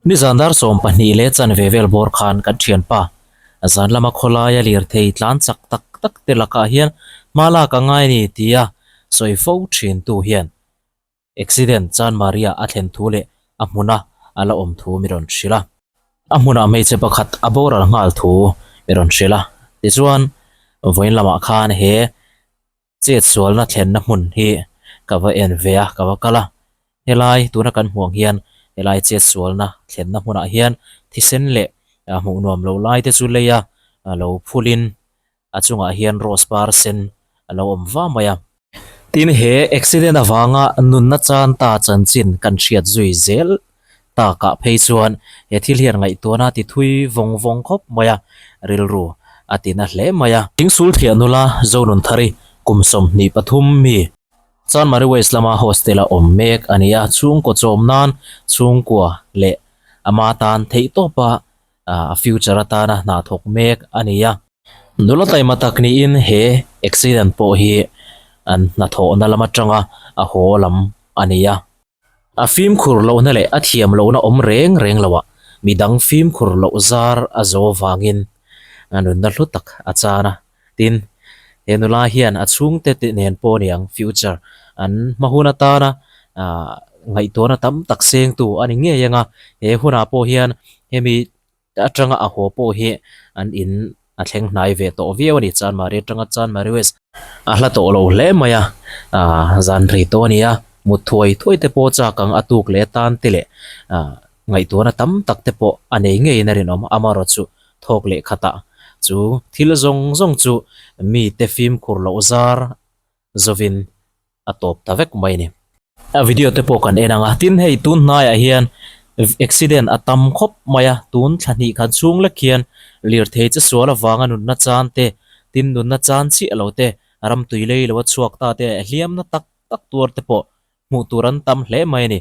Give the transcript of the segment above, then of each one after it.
Nizan dar 12 leh chanve vel bawr khan kan thianpa zan lama khawlaia lirthei tlan chak tak tak te lakah hian hma lak a ngai a ni tia sawi fo thintu hian accident Chanmaria a thlen thu leh a hmuna a la awm thu mi rawn hrilh a. A hmunah hmeichhe pakhat a boral nghal thu mi rawn hrilh a. Tichuan, vawiin lamah khan he Chet sualna thlenna hmun hi ka va en ve a, ka va kal a. Helai tuna kan hmuh ang hian helai chet sualna thlenna hmunah hian thisen leh hmuh nuam lo lai te chu lei a lo phulin a chungah hian rose par sen a lo awm va mai a. Tin, he accident avanga nunna chan ta chanchin kan hriat zui zel takah phei chuan he thil hian ngaihtuahna ti thui vawng vawng khawp mai a, rilru a ti na hle mai a. Thingsul thiah nula Zonunthari kum 23 mi Chanmari West lama hostel-a awm mek a ni a, chhungkaw chawm nan chhungkua leh ama tan theihtawpa a future atana hna thawk mek a ni a. Nula taima tak niin he accident pawh hi an hnathawhna lam atanga a haw lam a ni a. A fimkhur lohna leh a thiam lohna awm reng reng loah midang fimkhur loh zar a zo vangin a nunna hlu tak a chan a. Tin, he nula hian a chhungte te nen pawh niang future an hma hun atana ngaihtuahna tam tak sengtu a ni ngei ang a. He hunah pawh hian hemi atanga a haw pawh hi an in a thleng hnai ve tawh viau a ni. Chanmari atanga Chanmari West a hla tawh lo hle mai a, aah zan rei tawh a ni a, mut thuai thuai te pawh chak ang a tuk leh tan te leh aah ngaihtuahna tam tak te pawh a nei ngeiin a rinawm. Amaherawhchu thawk leh khatah chu thil zawng zawng chu mite fimkhur loh zar zovin a tawp ta vek mai a ni. A video te pawh kan en ang a, tin hei tun hnaiah hian accident a tam khawp mai a, tun thla hnih khan chhung lek hian lirthei che sual avanga nunna chan te, tin nunna chan chiah lo te, ram tui lei lo a chhuak ta te, hliamna tak tak tuar te pawh hmuh tur an tam hle mai a ni.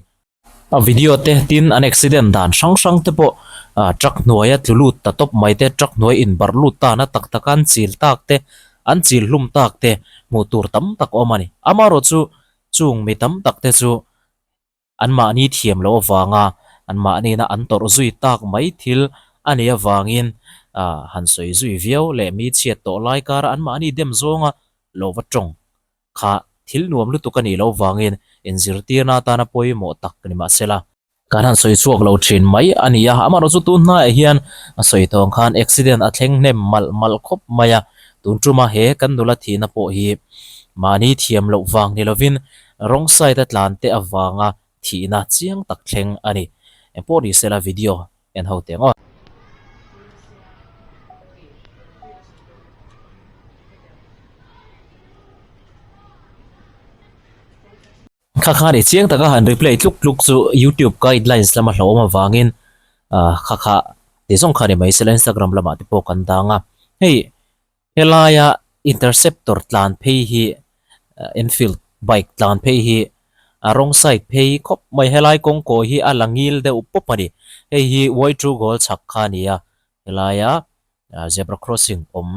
A video te tin an accident dan hrang hrang te pawh ah truck hnuaia tlu lut ta tawp mai te truck hnuai inbarh lut ta na tak tak a an chil tak te an chil hlum tak te hmuh tur tam tak a awm a ni. Amaherawh chu chung mi tam tak te chu anmahni thiam loh avanga anmahnina an tawrh zui tak mai thil a nih avangin ah han sawi zui viau leh mi chhiat tawh lai kara anmahni dem zawnga lo va tawng Kha thil nuam lutuk a nih loh vangin inzirtirna atana pawimawh tak ni mah sela. Kan han sawi chhuak lo thin mai a ni a, amaherawh chu tun hnaiah hian a sawi tawng khan accident a thleng hnem malh malh khawp mai a, tun tuma he kan nula thihna pawh hi mahni thiam loh vang ni lovin wrong side a tlan te avanga thihna chiang tak thleng a ni. Engpawh ni sela video en ho teh ngawt. Kha kha ni chiang taka han replay tluk tluk chu youtube guidelines lama hlauhawm avangin ah kha kha ti zawng kha ni mai sela instagram lamah te pawh kan dang a hei helaia interceptor tlan phei hi enfield bike tlan phei hi a rawng side phei khawp mai helai kawng kawi hi a la ngil deuh pawp a ni hei hi y two goal chhak kha a ni a helaia zebra crossing awm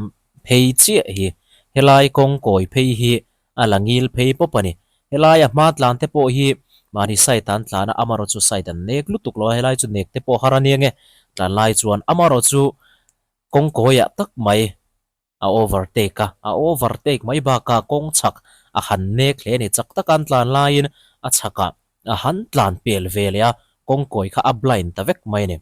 phei chiah hi helai kawng kawi phei hi a la ngil phei pawp a ni helai a hma tlan te pawh hi mahni side an tlan a amaherawh chu side an nek lutuk lo a helai chu nek te pawh har a nia nge tlan lai chuan amaherawh chu kawng kawiah tak mai a overtake a, a overtake mai bakah kawng chhak a han nek hle a ni. Chak taka an tlan laiin a chhakah a han tlan pel ve leh a, kawng kawi kha a blind ta vek mai a ni.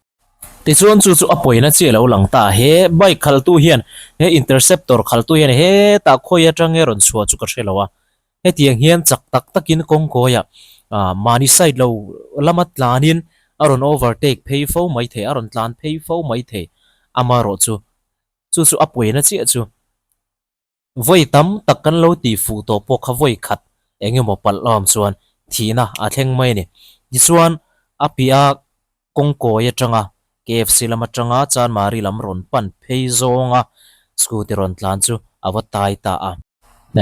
Tichuan chu chu a pawina chi a lo lang ta a, he bike khaltu hian, he interceptor khaltu hian hetah khawi atang nge rawn chhuah chu ka hre lo a, hetiang hian chak tak takin kawng kawiah mahni side lo lama tlanin a rawn overtake phei fo mai thei, a rawn tlan phei fo mai thei, amaherawh chu Chu chu a puina chiah chu vawi tam tak kan lo tih fuh tawh pawh kha vawi khat eng emaw palh awm chuan thihna a thleng mai a ni. Tichuan a piah kawng kawi atanga KFC lam atanga Chanmari lam rawn pan phei zawnga scooty rawn tlan chu a va tai ta a.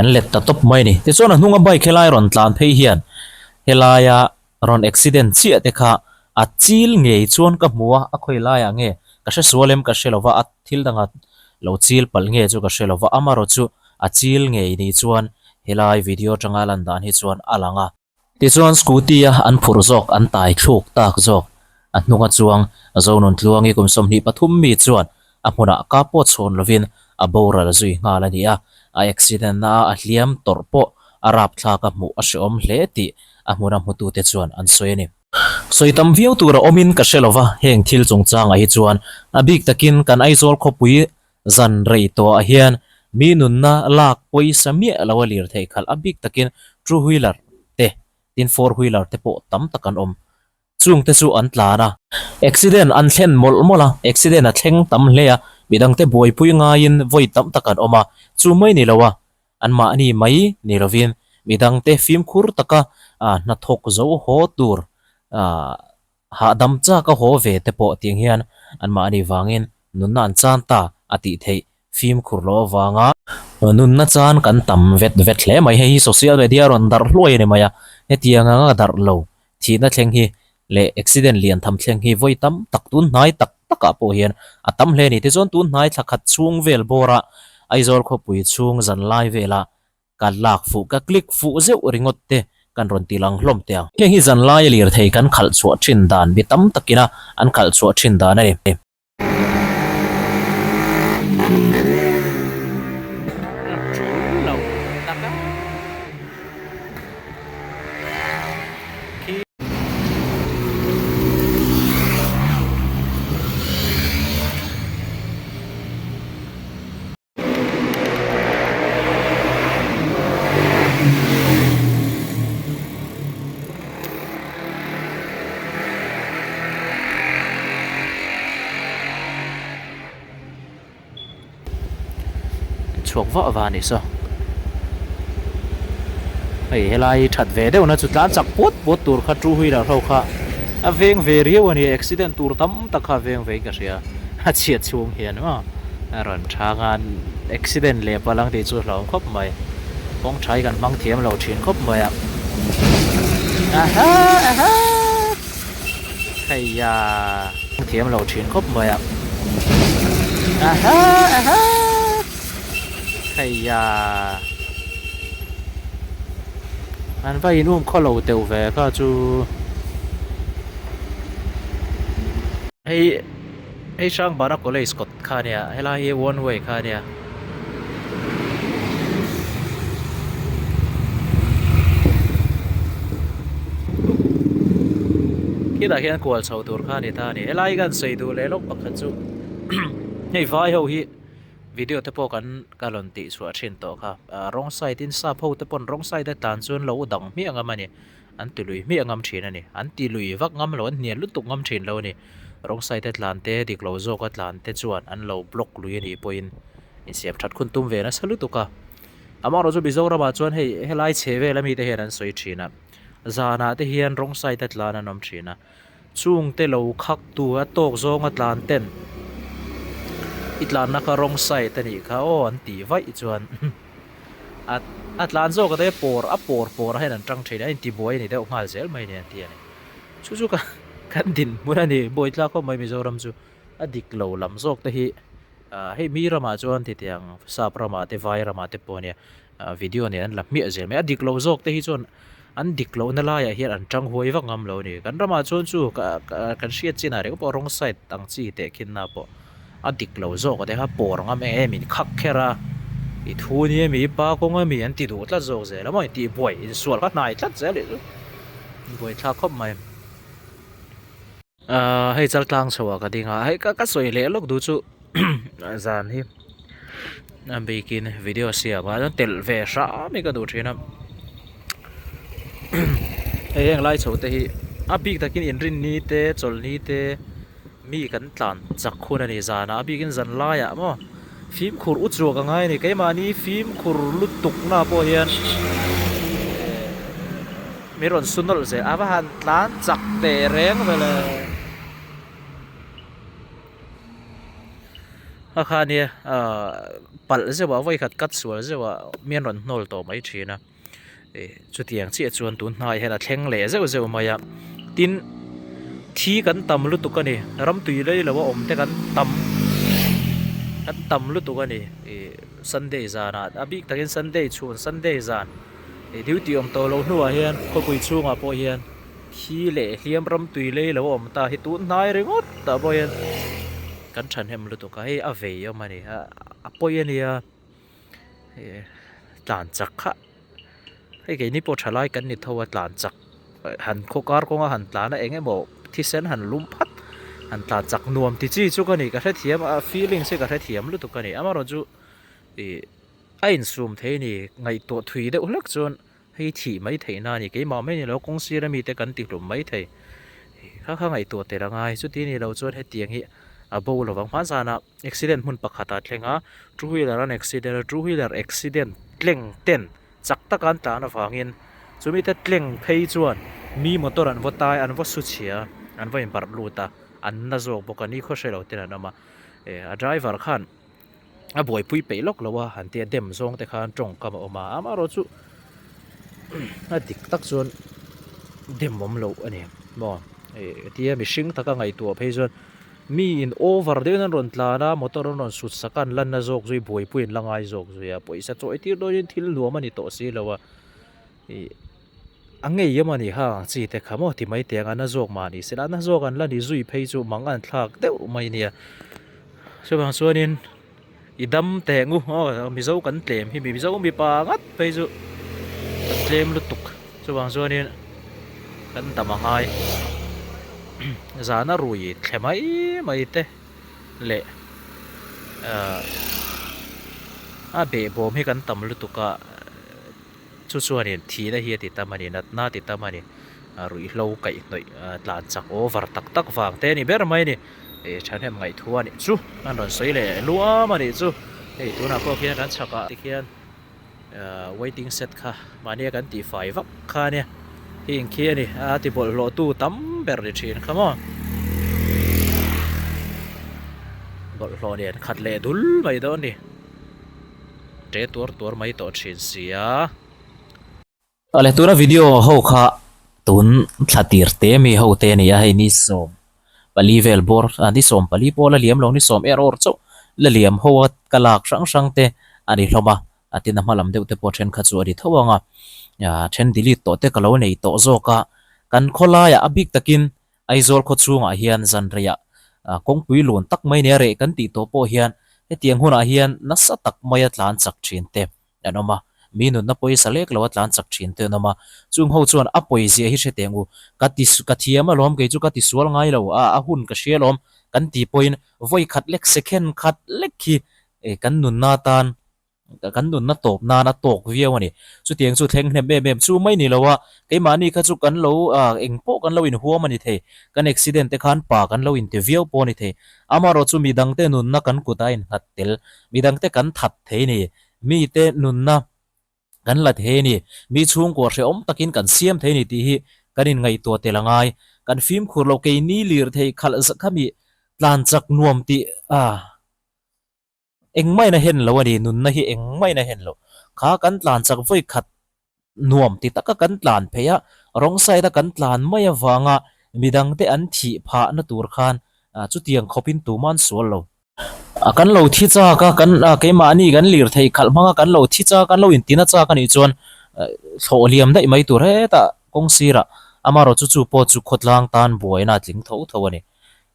An let ta tawp mai a ni. Tichuan a hnunga bike helai rawn tlan phei hian helaia rawn accident chiah te kha a chil ngei chuan ka hmu a, a khawi laiah nge ka hre sual em ka hre lo va, a thil danga lo chil palh nge chu ka hre lo va, amaherawh chu a chil ngei ni chuan helai video atanga lan dan hi chuan a lang a. Tichuan scooty a an phurh zawk an tai thluk tak zawk. A hnunga chuang Zonuntluangi kum 23 mi chuan a hmunah ka pawt chhawn lovin a boral zui nghal a ni a, a accident na a hliam tawrh pawh a rapthlak a hmuh a hrehawm hle tih a hmuna hmutute chuan an sawi a ni. Sawi tam viau tur a awmin ka hre lova, heng thil chungchangah hi chuan a bik takin kan Aizawl khawpui zan rei tawhah hian mi nunna lak pawisa miah lo a lir theih khalh a bik takin two wheeler te tin four wheeler te pawh tam tak an awm. Chungte chu an tlan a. Accident an thlen mawlh mawlh a, accident a thleng tam hle a, midangte buaipui ngaiin vawi tam tak an awm a, chu mai ni lo a, anmahni mai ni lovin midangte fimkhur taka hnathawk zo haw tur hahdam chak a haw ve te pawh tiang hian anmahni vangin nunna an chan ta a tih theih fimkhur loh avanga nunna chan kan tam vet vet hle mai. Hei hi social media rawn darh hluai a ni mai a, hetiang anga darh lo Thihna thleng hi leh accident lian tham thleng hi vawi tam tak tun hnai tak takah pawh hian a tam hle a ni. Tichuan tun hnai thla khat chhung vel bawra Aizawl khawpui chhung zan lai vela ka lak fuh ka click fuh zeuh ringawt te kan rawn ti lang hlawm teh ang. Heng hi zan laia lirthei kan khalh chhuah thin dan mi tam takina an khalh chhuah thin dan a ni. Chhuak vah vah a ni saw. Hei helai that ve deuh na chu tlan chak puat puat tur kha two wheeler ho kha a veng ve riau a ni accident tur tam tak kha a veng ve in ka hria a chhiat chhung hian maw a rawn chhang a accident leh palh ang tih chu hlauhawm khawp mai kawng tha hi kan hmang thiam lo thin khawp mai a aha aha heiya thiam lo thin khawp mai a aha aha heiya an va in um khaw lo teuh ve kha chu hei hei Hrangbana college kawt kha a nia helai hi one way kha a nia. Khitah khian kual chho tur kha a ni ta a ni helai hi kan sawi duh leh lawk pakhat chu hei vai ho hi video te pawh kan ka rawn tih chhuah thin tawh kha ah wrong side in sap ho te pawn wrong side a tlan chuan lo dang hmiah ngam a ni an ti lui hmiah ngam thin a ni an ti lui vak ngam lo an hnial lutuk ngam thin lo a ni wrong side a tlan te dik lo zawk a tlan te chuan an lo block lui a nih pawhin insiam that khun tum ve nasa lutuk a amaherawhchu chu Mizoram ah chuan hei helai chhe vel ami te hian an sawi thin a zanah te hian wrong side a tlan an awm thin a chung te lo khak tu a tawk zawng a tlan ten i tlanna kha wrong side a nih kha aw an tih vaih chuan a a tlan zawk a te pawr a pawr pawr ah hian an tang thin a a intibuai a ni deuh nghal zel mai a ni an ti a ni chu chu ka kan dinhmun a ni buaithlak khawp mai Mizoram chu a dik lo lam zawk te hi ah hei mi ramah chuan titiang sap ramah te vai ramah te pawh ania ah video nen an la hmiah zel mai a dik lo zawk te hi chuan an dik lohna laiah hian an tang huai vak ngam lo a ni kan ramah chuan chu kan hriat chinah reng pawh wrong side ang chi teh khin na pawh a dik lo zawk a te kha pawr ngam em em in khak kher a i thu ni ami i pa kawng ami an ti duh tlat zawk zel a maw intih buai insual kha hnai tlat zel ih chu buaithlak khawp mai. Ahh hei chal tlang chho ah ka ding a hei ka ka sawi leh lawk duh chu zan hi a bikin video siam ah chuan telh ve hram hi ka duh thin a hei heng lai chho te hi a bik takin inrinni te chawlhni te mi kan tlan chak hun a ni zanah a bikin zan laiah maw fimkhur u chuak a ngai a ni keimahni fimkhur lutuk na pawh hian Mi rawn su nawlh zel a va han tlan chak teh reng ve le. A kha nia ahh palh zeuh ah vawikhat cut sual zeuh ah mi an rawn hnawl tawh mai thin a ih chutiang chiah chuan tun hnaiah hian a thleng leh zeuh zeuh mai a tin thi kan tam lutuk a ni ram tui lei lo a awm te kan tam kan tam lutuk a ni ih sunday zanah a bik takin sunday chhun sunday zan. Ih duty awm tawh loh hnuah hian khawpui chhungah pawh hian Thi leh hliam ram tui lei lo awm ta hi tun hnai ringawt tah pawh hian kan thahnem lutuk a, hei a vei awm a ni a, a pawi a nia hei tlan chak kha hei keini pawh tha lai kan ni tho a tlan chak han khaw kar kawnga han tlan a eng emaw thisen han lum phat han tlan chak nuam ti chi chu ka ni ka hrethiam a feelings hi ka hrethiam lutuk a ni amaherawhchu ih a insum thei a ni ngaihtuah thui deuh hlek chuan. Hei thih mai theih na a ni, keimah mai ni lo kawng sira mite kan ti hlum mai thei. Kha kha ngaihtuah tel a ngai, chuti ni lo chuan hetiang hi a bo lo vang. Hmanzanah accident hmun pakhat ah thleng a, two wheeler an accident a, two wheeler accident tleng ten chak taka an tlan avangin chumi te tleng phei chuan mi motor an va tai an va su chhia an va inbarh lut a, an na zawk bawk a, ni khaw hre lo ten an awm a, a driver khan. a buaipui peih lawk lo a han tia dem zawng te khan tawngkam a awm a amaherawh chu a dik tak chuan dem awm loh a ni maw ih tia mihring taka ngaihtuah phei chuan mi in over deuhin an rawn tlan a motor an rawn sut sak a an lanna zawk zui buaipui an la ngai zawk zui a pawisa chawi tir dawnin thil nuam a ni tawh si lo a ih. A ngei emaw ni ha ang chi te kha maw ti mai teh ang a na zawk mah ni sela na zawk an la ni zui phei chu mang an thlak deuh mai nia chuvang chuanin i dam teh ngu aw mizo kan tlem hi mizo mipa ngat phei chu kan tlem lutuk chuvang chuanin kan dam a ngai zana rui thle mai mai te leh ahh a behbawm hi kan tam lutuk a. Chu chuanin thihna hi a ti tam a ni, natna a ti tam a ni, ruihhlo kaihhnawih tlan chak over tak tak vang te a ni ber mai a ni. Ih thahnem ngaihthu a nih chu an rawn sawi leh luam a nih chu. Hei tunah pawh khian kan chhakah tikhian waiting set kha mahnia kan tihfai vak kha a nia, heng khi a ni a ti bawlhhlawhtu tam ber ni thin kha maw. Bawlhhlawh nen khat leh dul mai dawn a ni. Ṭe tuar tuar mai tawh ṭhin si a. Awle tuna video ho kha tun thla tir te mi ho te a ni a, hei ni 14 vel bawr ah ni 14 pawh la liam lo ni sawm er awr chauh la liam ho a ka lak hrang hrang te a ni hlawm a, a tin a hma lam deuh te pawh then kha chu a ni tho ang a, then delete tawh te ka lo nei tawh zawk a, kan khawlaiah a bik takin Aizawl khaw chhungah hian zanreiah kawngpui lun tak mai nia reh kan tih tawh pawh hian hetiang hunah hian nasa tak maia tlan chak thin te an awm a, mi nunna pawisa lek loa tlan chak thin te an awm a, chung ho chuan a pawizia hi hre teh ang u, ka ti ka thiam alawm kei chu ka ti sual ngai lo a, a hun ka hria alawm kan ti pawhin vawi khat lek second khat lek hi kan nunna atan Kan nunna tawp nan a tawk viau a ni. Chutiang chu thleng hnem em em chu mai ni lo a, keimahni kha chu kan lo eng pawh kan lo inhuam a ni thei. Kan accident te khan pa kan lo inti viau pawh a ni thei. Amaherawh chu midangte nunna kan kut a innghat tel, midangte kan that thei a ni, mite nunna kan la thei a ni, mi chhungkua hrehawm takin kan siam thei a ni tih hi kan inngaihtuah tel a ngai. Kan fimkhur lo keini lirthei khalh kha mi tlan chak nuam tih a. Engmah in a hen lo a ni, nunna hi engmah in a hen lo. Kha kan tlan chak vawi khat nuam ti taka kan tlan phei a, wrong side a kan tlan mai avanga midangte an thih phahna tur khan chutiang khawpin tumah an sual lo. Kan lo thi chak a, kan keimahni kan lirthei khalh hmanga kan lo thi chak, kan lo intina chak a nih chuan thlawh liam daih mai tur hetah kawng sirah amaherawh chu chu pawh chu khawtlang tan buaina a tling tho tho a ni.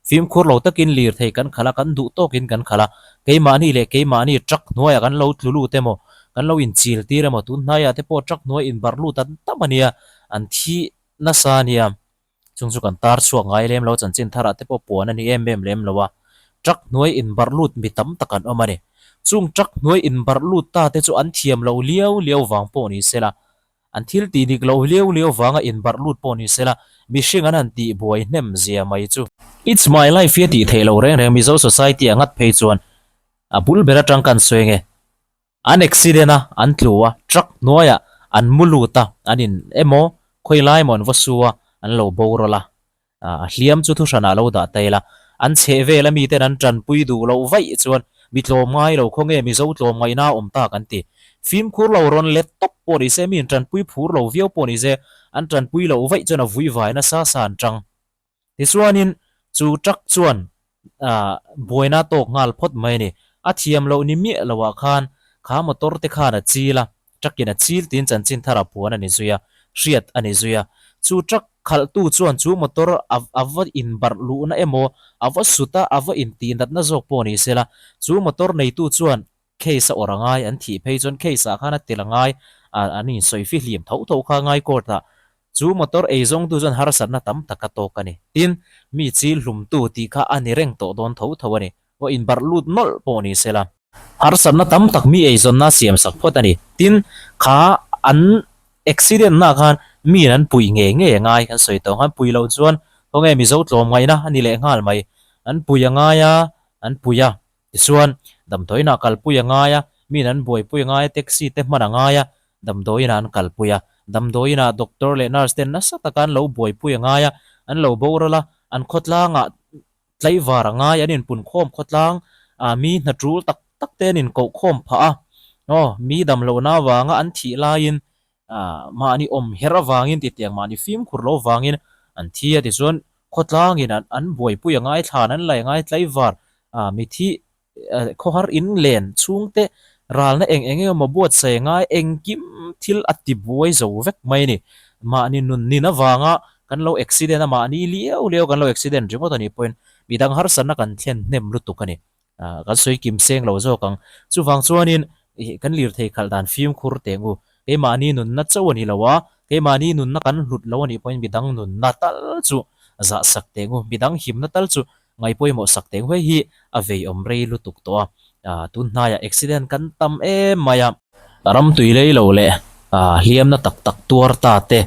Fimkhur lo takin lirthei kan khalh a, kan duh tawkin kan khalh a, keimahni leh keimahni truck hnuaiah kan lo tlu lut emaw, kan lo inchil tir emaw, tun hnaiah te pawh truck hnuai inbarh lut an tam a nia, an thi nasa a nia. Chung chu kan tar chhuak ngai lem lo, chanchin tharah te pawh puan a ni em em lem lo a, truck hnuai inbarh lut mi tam tak an awm a ni. Chung truck hnuai inbarh lut ta te chu an thiam lo liau liau vang pawh ni se la, An thil tih dik loh liau liau vanga inbarh lut pawh ni sela, mihring an han tih buai hnem zia mai chu. It's my life hi a tih theih loh reng reng Mizo society a ngat phei chuan a bul ber atang kan sawi nge. An accident a, an tlu a, truck hnuaiah an mu lut a, an in emaw khawi lai emaw an va su a, an lo boral a. A hliam chu thuhranah lo dah ta ila, an chheh vel a miten an tanpui duh loh vaih chuan mi tlawm ngai lo khaw nge Mizo tlawm ngaihna a awm ta kan ti. Fimkhur lo rawn let tawp pawh ni se, mi in tanpui phur lo viau pawh ni se, an tanpui loh vaih chuan a vui vai nasa sa an tang. Tichuanin chu truck chuan buaina tawk nghal phawt mai a ni. A thiam loh ni miah loah khan kha motor te khan a chil a, truck in a chil tiin chanchin thar a puan a ni zui a, hriat a ni zui a. Chu truck. Khalhtu chuan chu motor a a va inbarh luhna emaw, a va sut a, a va intihnatna zawk pawh ni sela, chu motor neitu chuan case a awrh a ngai, an thih phei chuan case ah khan a tel a ngai, an insawi fihlim tho tho kha a ngai court ah. Chu motor eizawngtu chuan harsatna tam tak a tawk a ni. Tin, mi chil hlumtu tih kha a ni reng tawh dawn tho tho a ni. Aw inbarh lut nawlh pawh ni sela. Harsatna tam tak mi eizawnna siam sak phawt a ni. Tin, kha an accident na khan miin an puih ngei ngei a ngai kan sawi tawh ang. An puih loh chuan khawnge Mizo tlawm ngaihna a ni leh nghal mai. An puih a ngai a, an puih a. Tichuan, damdawiinah kalpui a ngai a, miin an buaipui a ngai a, taxi te hman a ngai a, damdawiinah an kalpui a. Damdawiinah doctor leh nurse ten nasa taka an lo buaipui a ngai a, an lo boral a, an khawtlangah Tlaivar a ngai an inpunkhawm khawtlang ah mi hna tul tak tak te an inkohkhawm phah a, aw mi dam lohna avanga an thih laiin ah mahni awm her avangin titiang mahni fimkhur lo avangin an thi a tichuan khawtlangin an an buaipui a ngai thlan an lai a ngai tlaivar ah mi thi khawhar in len chhungte ralna eng eng emaw buatsaih a ngai engkim thil a ti buai zo vek mai a ni. Mahni nun nin avanga kan lo accident a mahni liau liau kan lo accident ringawt a nih pawhin midang harsatna kan thlen hnem lutuk a ni. Kan sawi kim seng lo zawk ang. Chuvang chuanin kan lirthei khalh dan fimkhur teh ngu. Keimahni nunna chauh a ni lo a, keimahni nunna kan hlut lo a nih pawhin midang nunna tal chu zahsak teh ngu. Midang himna tal chu Ngaihpawimawh sak teng huai hi a vei awm rei lutuk tawh a, tun hnaiah accident kan tam em mai a. Ram tui lei lo leh hliamna tak tak tuar ta te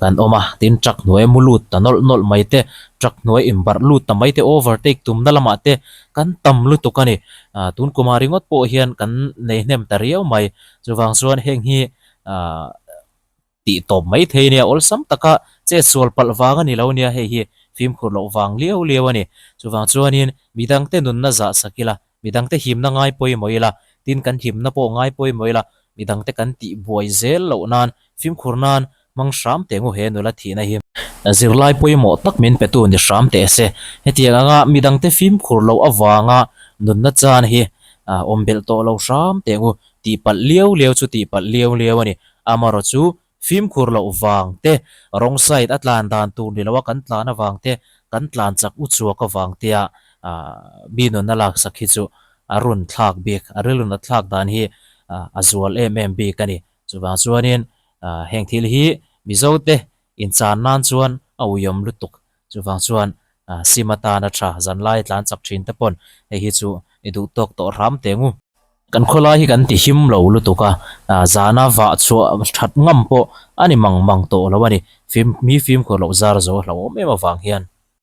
kan awm a, tin truck hnuai mu lut ta nawlh nawlh mai te, truck hnuai inbarh lut ta mai te, overtake tumna lamah te kan tam lutuk a ni. Tun kumah ringawt pawh hian kan nei hnem ta riau mai, chuvang chuan heng hi Tih tawp mai thei nia, awlsam taka chet sual palh vang a ni lo nia, hei hi fimkhur loh vang liau liau a ni. Chuvang chuanin midangte nunna zah sak ila, midangte himna ngai pawimawh ila, tin kan himna pawh ngai pawimawh ila, midangte kan tih buai zel loh nan fimkhur nan hmang hram teh ngu he nula thihna hi. Zirlai pawimawh tak min petu ni hram teh se. Hetiang anga midangte fimkhur loh avanga nunna chan hi awm belh tawh lo hram teh ngu. Tihpalh liau liau chu tihpalh liau liau a ni. Amarawh chu fimkhur loh vang te, wrong side a tlan dan tur ni loa kan tlan avang te, kan tlan chak u chuak avang tea mi nunna laksak hi chu a run thlak bik, a rilrun a thlak dan hi a zual em em bik a ni. Chuvang chuanin heng thil hi Mizote inchan nan chuan a uiawm lutuk. Chuvang chuan sim atana tha zanlai tlan chak thin te pawn hei hi chu i duh tawk tawh hram teh ngu. Kan khawlai hi kan ti him lo lutuk a, zana vah chhuah that ngam pawh a ni mang mang tawh lo a ni. Fim mi fimkhur loh zar zo a hlauhawm em avang hian.